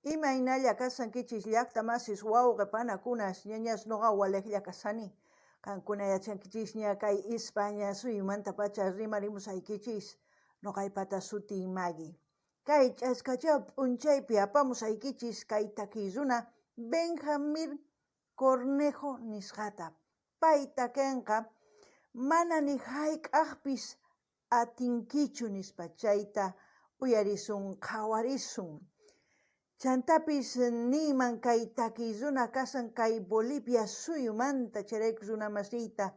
Imaynalla kashankichis llaqta masis wawqe panakunas ñañas noqa walejlla kashani. Qankuna yachankichisña kay Ispaña suyumantapacha rimarimusaykichis noqaypata sutiy Maggie. Kay ch'askachaw p'unchaypi apamusaykichis kay takiy runa Benjamín Cornejo nisqata. Pay takenqa mana ni hayk'aqpis atinkichu nispa chayta uyarisun qhawarisun. Chantapis niyman kay takiy runa kashan kay Bolivia suyumanta chayrayku runa masiyta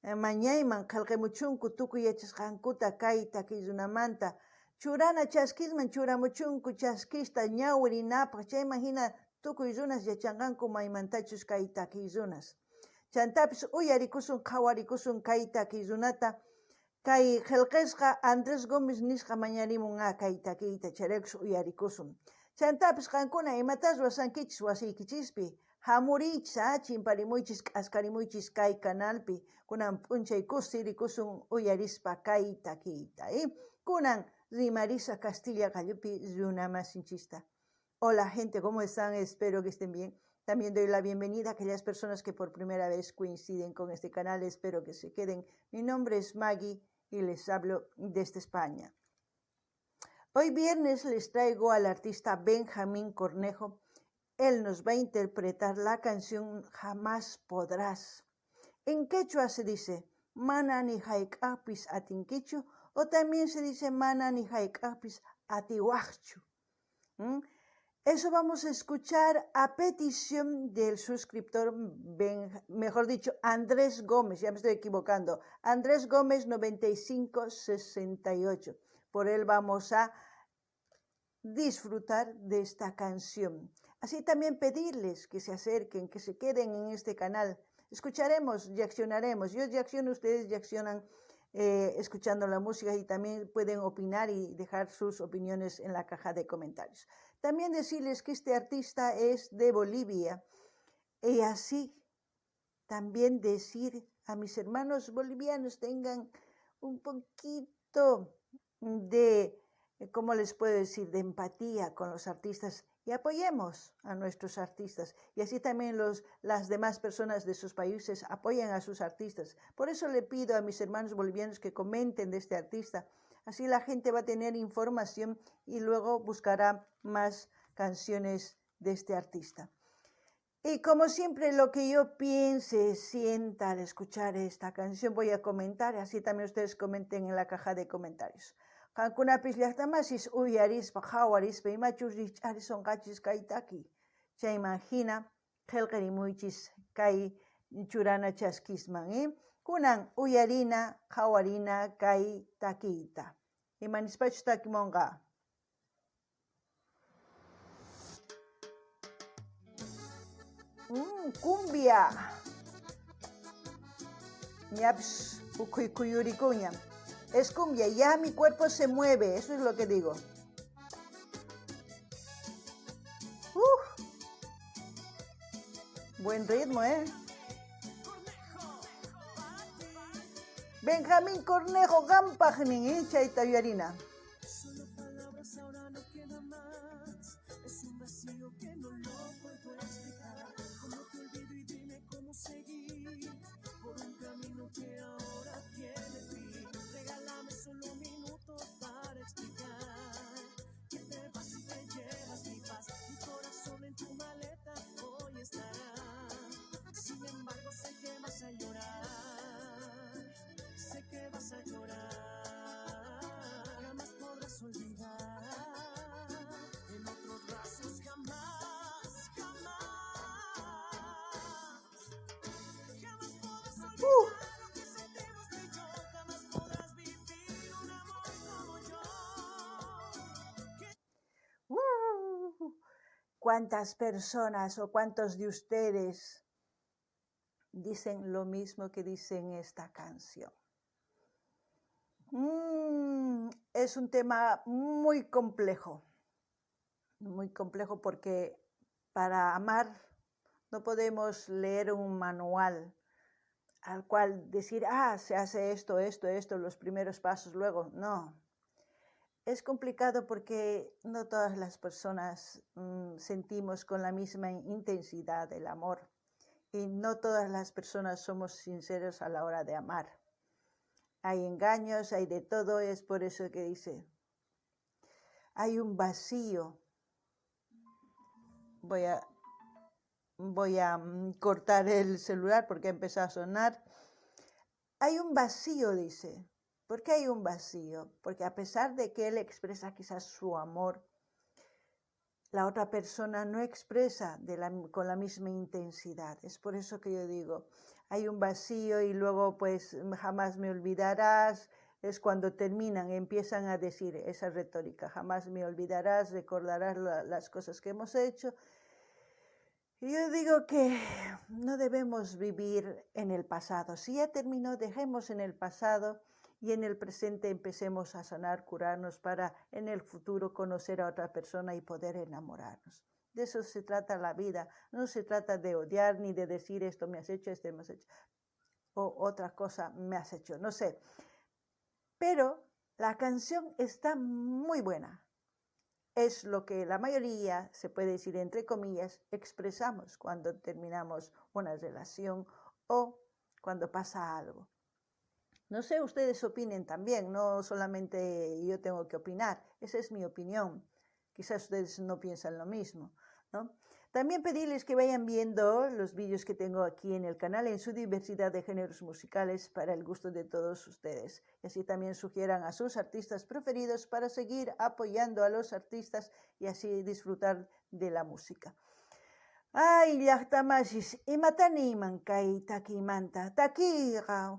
mañayman qhelqemuchunku tukuy yachasqankuta kay takiy runamanta churana chaskisman churamuchunku chaskista ñawirinapaj chayman hina tukuy runas yachanqanku maymantachus kay takiy runas. Chantapis uyarikusun qhawarikusun kay takiy runata kay qhelqesqa Andrés Gómez nisqa mañarimun a kay takiyta chayraykus uyarikusun. Chantapis qankuna imatas ruwashankichis wasiykichispi hamuriychis a chimparimuychis k'askarimuychis kay canalpi kunan p'unchay kusirikusun uyarispa kay takiyta. Kunan rimarisa Castilla qallupi runa masinchista. Hola gente, ¿cómo están? Espero que estén bien. También doy la bienvenida a aquellas personas que por primera vez coinciden con este canal. Espero que se queden. Mi nombre es Maggie y les hablo desde España. Hoy viernes les traigo al artista Benjamín Cornejo. Él nos va a interpretar la canción Jamás Podrás. En quechua se dice Mana ni hayk'aqpis atinkichu o también se dice Mana ni hayk'aqpis atiwaqchu. Eso vamos a escuchar a petición del suscriptor, mejor dicho, Andrés Gómez, ya me estoy equivocando, Andrés Gómez 9568. Por él vamos a disfrutar de esta canción. Así también pedirles que se acerquen, que se queden en este canal. Escucharemos, reaccionaremos. Yo reacciono, ustedes reaccionan escuchando la música y también pueden opinar y dejar sus opiniones en la caja de comentarios. También decirles que este artista es de Bolivia y así también decir a mis hermanos bolivianos tengan un poquito de, ¿cómo les puedo decir?, de empatía con los artistas y apoyemos a nuestros artistas. Y así también las demás personas de sus países apoyan a sus artistas. Por eso le pido a mis hermanos bolivianos que comenten de este artista. Así la gente va a tener información y luego buscará más canciones de este artista. Y como siempre, lo que yo piense, sienta al escuchar esta canción, voy a comentar, así también ustedes comenten en la caja de comentarios. Qankunapis llaqtamasis uyarispa, qhawarispa, imachus rikch'arisonqachis kay taki. Chayman hina qhelqarimuychis kay churana chaskisman. Kunan uyarina, qhawarina kay takiyta. Ima nispachus takimunqa? Cumbia. Ñapis ukhuykuyurikuña. Es cumbia, ya mi cuerpo se mueve, eso es lo que digo. Uf. Buen ritmo, ¿eh? Benjamín Cornejo, qampaqnin, ¿eh? Chayta uyarina. Solo palabras ahora no queda más. Es un vacío que no lo puedo explicar. Cómo te olvido y dime cómo seguir por un camino que ahora tiene fin. Regálame solo un minuto para explicar que te vas y te llevas mi paz. Mi corazón en tu maleta hoy estará. Sin embargo, sé que vas a llorar. Sé que vas a llorar. Jamás podrás olvidar. En otros brazos jamás, jamás. Jamás podrás olvidar lo que sentimos tú y yo. Jamás podrás vivir un amor como yo. ¿Cuántas personas o cuántos de ustedes dicen lo mismo que dicen esta canción? Es un tema muy complejo, muy complejo porque para amar no podemos leer un manual al cual decir, ah, se hace esto, esto, esto, los primeros pasos, luego, no. Es complicado porque no todas las personas sentimos con la misma intensidad el amor y no todas las personas somos sinceros a la hora de amar. Hay engaños, hay de todo, es por eso que dice, hay un vacío. Voy a cortar el celular porque ha empezado a sonar. Hay un vacío, dice. ¿Por qué hay un vacío? Porque a pesar de que él expresa quizás su amor, la otra persona no expresa con la misma intensidad. Es por eso que yo digo, hay un vacío y luego pues jamás me olvidarás. Es cuando terminan, empiezan a decir esa retórica, jamás me olvidarás, recordarás las cosas que hemos hecho. Y yo digo que no debemos vivir en el pasado. Si ya terminó, dejemos en el pasado y en el presente empecemos a sanar, curarnos para en el futuro conocer a otra persona y poder enamorarnos. De eso se trata la vida. No se trata de odiar ni de decir esto me has hecho, esto me has hecho, o otra cosa me has hecho, no sé. Pero la canción está muy buena. Es lo que la mayoría, se puede decir entre comillas, expresamos cuando terminamos una relación o cuando pasa algo. No sé, ustedes opinen también, no solamente yo tengo que opinar, esa es mi opinión. Quizás ustedes no piensan lo mismo, ¿no? También pedirles que vayan viendo los vídeos que tengo aquí en el canal en su diversidad de géneros musicales para el gusto de todos ustedes. Y así también sugieran a sus artistas preferidos para seguir apoyando a los artistas y así disfrutar de la música. Ay, llajta masis, imata niyman kay takiymanta, takiyqa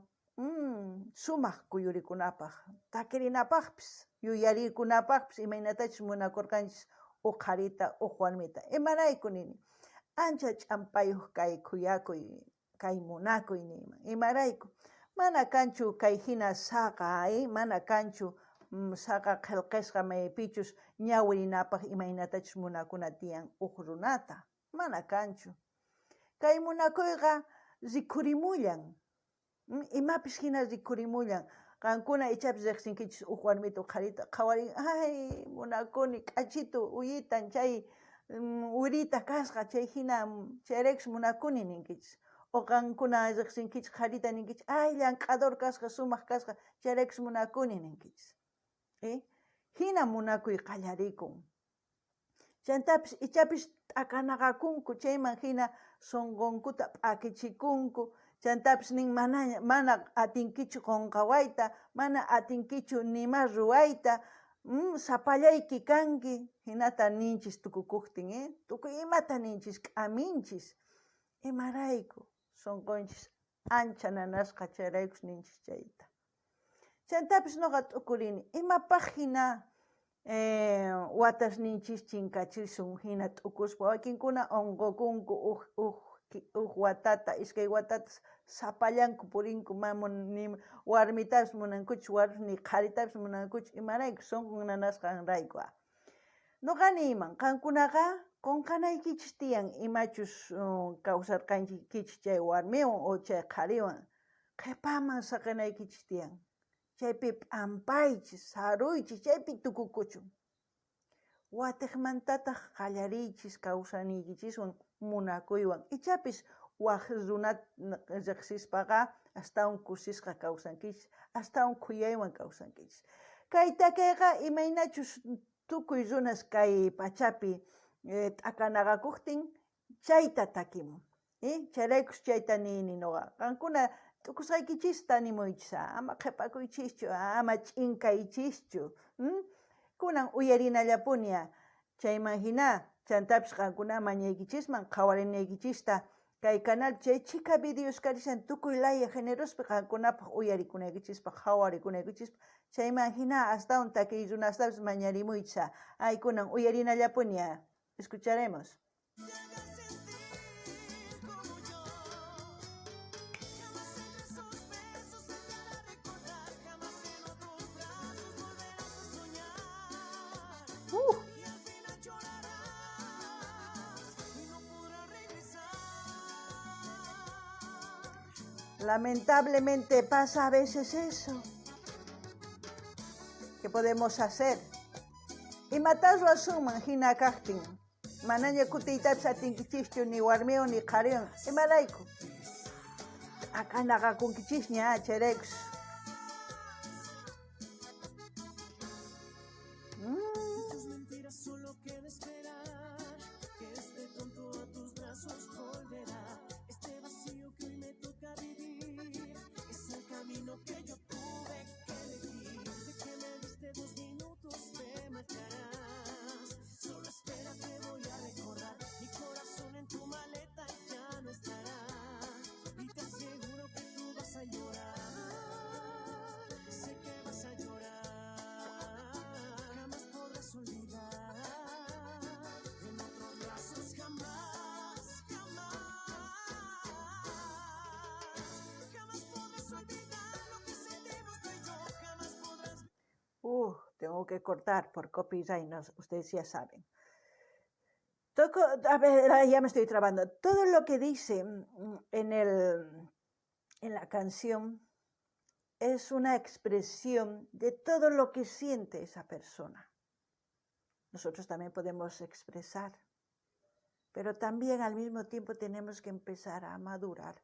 sumaq kuyurikunapaq, takirinapaqpis, yuyarikunapaqpis imaynatachus munakurqanchis uj qharita, uj warmita. Imarayku nini, ancha ch'ampayuq kay khuyakuy, kay munakuy niyman. Imarayku, mana kanchu kay hina saqa, mana kanchu saqa qillqasqa maypichus ñawirinapaq imaynatachus munakuna tiyan uj runata, mana kanchu. Kay munakuyqa rikhurimullan, imapis hina rikhurimullan. Qankuna ichapis riqsinkichis uj warmita uj qharita, qhawarin, ay, munakuni, k'achitu, uyitan, chay wirita kasqa, chay hina, chayraykus munakuni ninkichis. O qankuna riqsinkichis qharita ninkichis, ay, llank'ador kasqa, sumaq kasqa, chayraykus munakuni ninkichis. Hina munakuy qallarikun. Chantapis ichapis t'akanaqakunku, chayman hina sunqunkuta p'akichikunku, chantapis nin mana atinkichu qunqawayta, mana atinkichu nima ruwayta, sapallayki kanki, hinata ninchis tukukuqtin, tukuy imata ninchis, k'aminchis. Imarayku sunqunchis ancha nanasqa chayraykus ninchis chayta. Chantapis nuqa t'ukurini, imapaq hina watasninchis chinkachisun hina t'ukuspa, wakinkuna unqukunku uj watata, iskay watata sapallanku purinku, mana ni warmitapis munankuchu, warmis ni qharitapis munankuchu, imarayku sunqun nanasqanrayku. Nuqa niyman, qankunaqa qunqanaykichis tiyan imachus kawsarqankichis chay warmiwan o chay qhariwan, qhipaman saqinaykichis tiyan. Chaypi p'ampaychis, saruychis, chaypi tukukuchun. Watiqmantataq qallariychis kawsayniykichiswan munakuywan. Ichapis waj runata riqsispaqa astawan kusisqa kawsankichis, astawan khuyaywan kawsankichis. Kay takiyqa imaynachus tukuy runas kay pachapi t'akanaqakuqtin chayta takimun. Chayraykus chayta nini nuqa. Qankuna t'ukusqaykichista nimuychis, ama qhipakuychischu, ama ch'inkaychischu. Kunan uyarinallapuni chayman hina chantapis qankuna mañaykichisman qhawarinaykichista kay canal chay chhika videos karishan tukuy laya generospi qankunapaq uyarikunaykichispaq qhawarikunaykichispaq chayman hina astawan takiy runastapis mañarimuychis. Ay, kunan uyarinallapuni. Escucharemos. Sentir como yo. Jamás entre esos besos se te hará recordar, jamás en otros brazos volverás a soñar. Y al final llorarás y no podrás regresar. Lamentablemente pasa a veces eso. ¿Qué podemos hacer? Imatá ruwasunman jina kajtin? Manaña kutiytapis atinkichischu ni warmiwan ni qhariwan. Imarayku? T'akanaqakunkichisña, chayraykus. Tengo que cortar por copyright, no, ustedes ya saben. Toco, a ver, ya me estoy trabando. Todo lo que dice en la canción es una expresión de todo lo que siente esa persona. Nosotros también podemos expresar, pero también al mismo tiempo tenemos que empezar a madurar.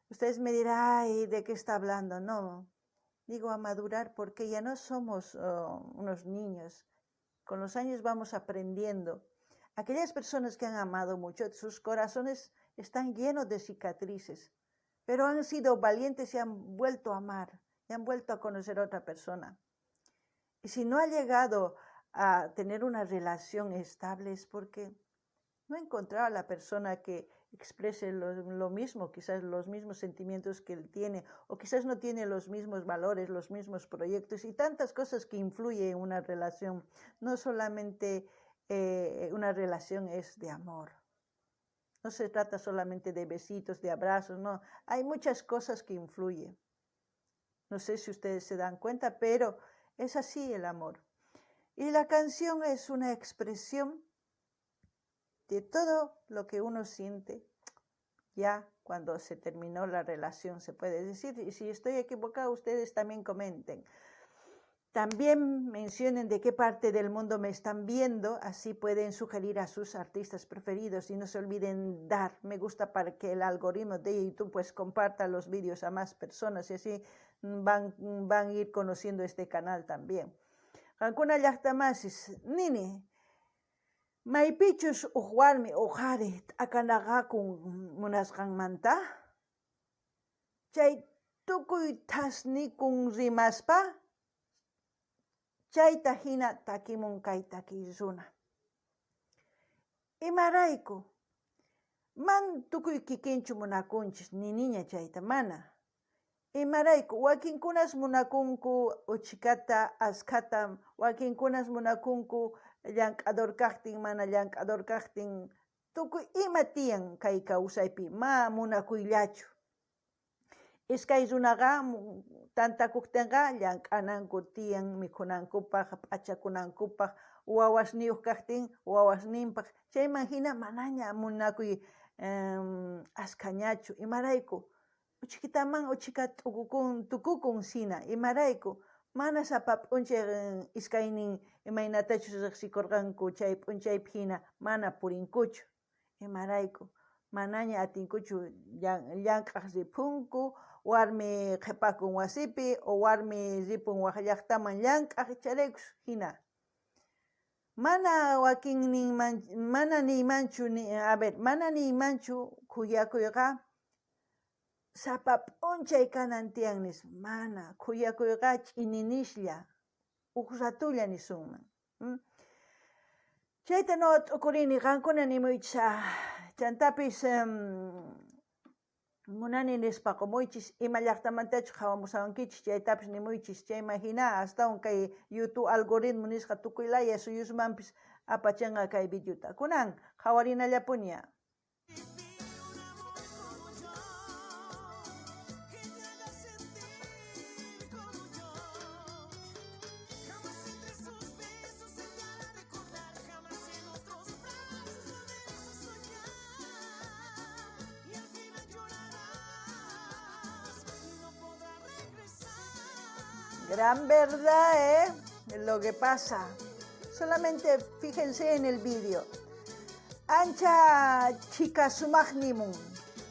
Ustedes me dirán, ay, ¿de qué está hablando? No, digo a madurar porque ya no somos unos niños. Con los años vamos aprendiendo. Aquellas personas que han amado mucho, sus corazones están llenos de cicatrices, pero han sido valientes y han vuelto a amar, y han vuelto a conocer a otra persona. Y si no ha llegado a tener una relación estable es porque no ha encontrado a la persona que exprese lo mismo, quizás los mismos sentimientos que él tiene, o quizás no tiene los mismos valores, los mismos proyectos y tantas cosas que influyen en una relación. No solamente una relación es de amor. No se trata solamente de besitos, de abrazos, no. Hay muchas cosas que influyen. No sé si ustedes se dan cuenta, pero es así el amor. Y la canción es una expresión de todo lo que uno siente ya cuando se terminó la relación, se puede decir. Y si estoy equivocado, ustedes también comenten. También mencionen de qué parte del mundo me están viendo, así pueden sugerir a sus artistas preferidos y no se olviden dar me gusta para que el algoritmo de YouTube pues comparta los vídeos a más personas y así van a ir conociendo este canal también. Qankuna llaqtamasis, nini, maypichus uj warmi uj qhari t'akanaqakun munasqanmanta, chay tukuy thasnikun rimaspa, chayta hina takimun kay takiy runa. Imarayku, man tukuy kikinchu munakunchis, niniña chayta mana. Imarayku, wakinkunas munakunku uchikata, askhata, wakinkunas munakunku llank'ador kajtin, mana llank'ador kajtin, tukuy ima tiyan kay kawsaypi, ma munakuyllachu. Iskay runaqa tantakuktinqa llank'ananku tiyan mikhunankupaq, p'achakunankupaq, wawasniyuq kajtin wawasninpaq, chayman hina manaña munakuy askhañachu. Imarayku, uchikitaman uchika tukukun sina, imarayku, mana sapa p'unchay iskaynin imaynatachus riqsikurqanku chay p'unchaypi hina mana purinkuchu. Imarayku, manaña atinkuchu llank'aq ripunku, warmi qhipakun wasipi o warmi ripun waj llaqtaman llank'aq, chayraykus hina. Mana wakin ninman, mana niymanchu, a ver, mana niymanchu khuyakuyqa sapa p'unchay kanan tiyan nispa, mana, khuyakuyqa ch'ininislla, uj ratulla nisunman. Chayta no t'ukurini, qankuna nimuychis, chantapis munani nispa qumuychis, ima llaqtamantachu qhawamushawankichis, chaytapis nimuychis, chayman hina astawan kay YouTube algoritmo nisqa tukuy laya suyusmanpis apachinqa kay videota. Kunan qhawarinallapuña. Gran verdad, ¿eh? Lo que pasa. Solamente fíjense en el vídeo. Ancha chhika sumaj nimun.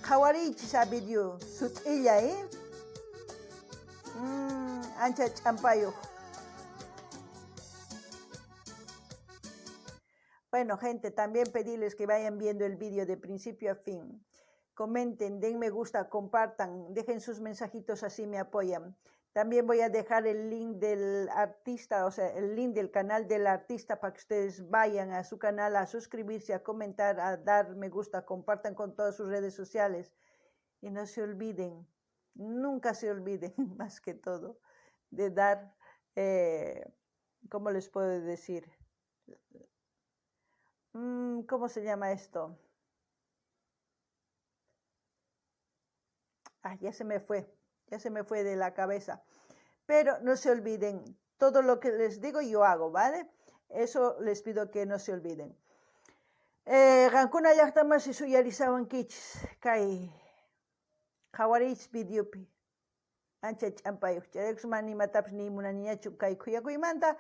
Qhawariychis a video sut'illa, eh? Ancha ch'ampayuq. Bueno, gente, también pedirles que vayan viendo el vídeo de principio a fin. Comenten, den me gusta, compartan, dejen sus mensajitos, así me apoyan. También voy a dejar el link del artista, o sea, el link del canal del artista para que ustedes vayan a su canal a suscribirse, a comentar, a dar me gusta, compartan con todas sus redes sociales. Y no se olviden, nunca se olviden, más que todo, de dar, ¿cómo les puedo decir? ¿Cómo se llama esto? Ah, ya se me fue, ya se me fue de la cabeza. Pero no se olviden, todo lo que les digo yo hago, ¿vale? Eso les pido que no se olviden. Qankuna llaqta masis uyarisawankichis kay qhawariychis videopi. Ancha ch'ampayuq. Chayraykus mana imatapis niy munaniñachu kay khuyakuymanta.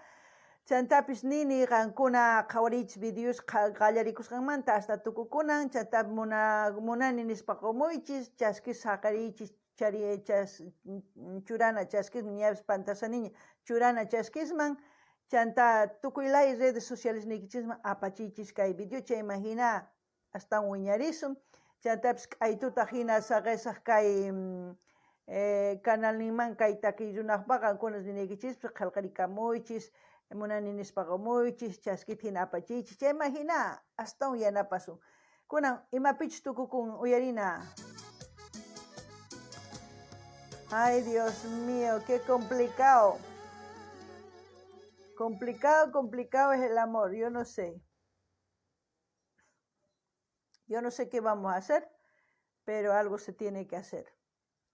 Chantapis nini qankuna qhawariychis videos qallarikusqanmanta hasta tukukunan. Chantapis munani nispa qumuychis, chaskis saqariychis, chari, chas, churana chaskisman, ñapis pantasaniña, churana chaskisman. Chanta tukuy lay redes sociales niykichisman apachiychis kay video, chayman hina astawan wiñarisun. Chantapis k'aytuta hina saqesaq kay canalninman kay takiy runaqpaq qankuna rinaykichispis qhelqarikamuychis, munani nispa qumuychis, chaskita hina apachiychis, chayman hina astawan yanapasun. Kunan imapichus tukukun uyarina. Ay, Dios mío, qué complicado. Complicado, complicado es el amor, yo no sé. Yo no sé qué vamos a hacer, pero algo se tiene que hacer.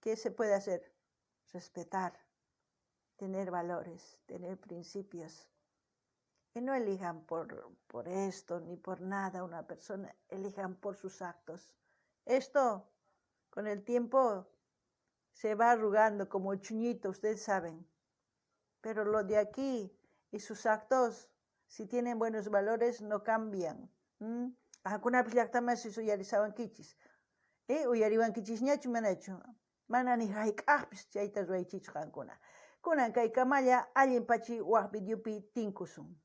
¿Qué se puede hacer? Respetar, tener valores, tener principios. Que no elijan por esto ni por nada una persona, elijan por sus actos. Esto, con el tiempo, se va arrugando como chuñito, ustedes saben. Pero lo de aquí y sus actos, si tienen buenos valores, no cambian. Qankunapis llaqta masis uyarisawankichis. Uyariwankichisñachu manachu? Mana ni hayk'aqpis chayta ruwaychichu qankuna. Kunan kay kamalla allin pachi waj videopi tinkusun.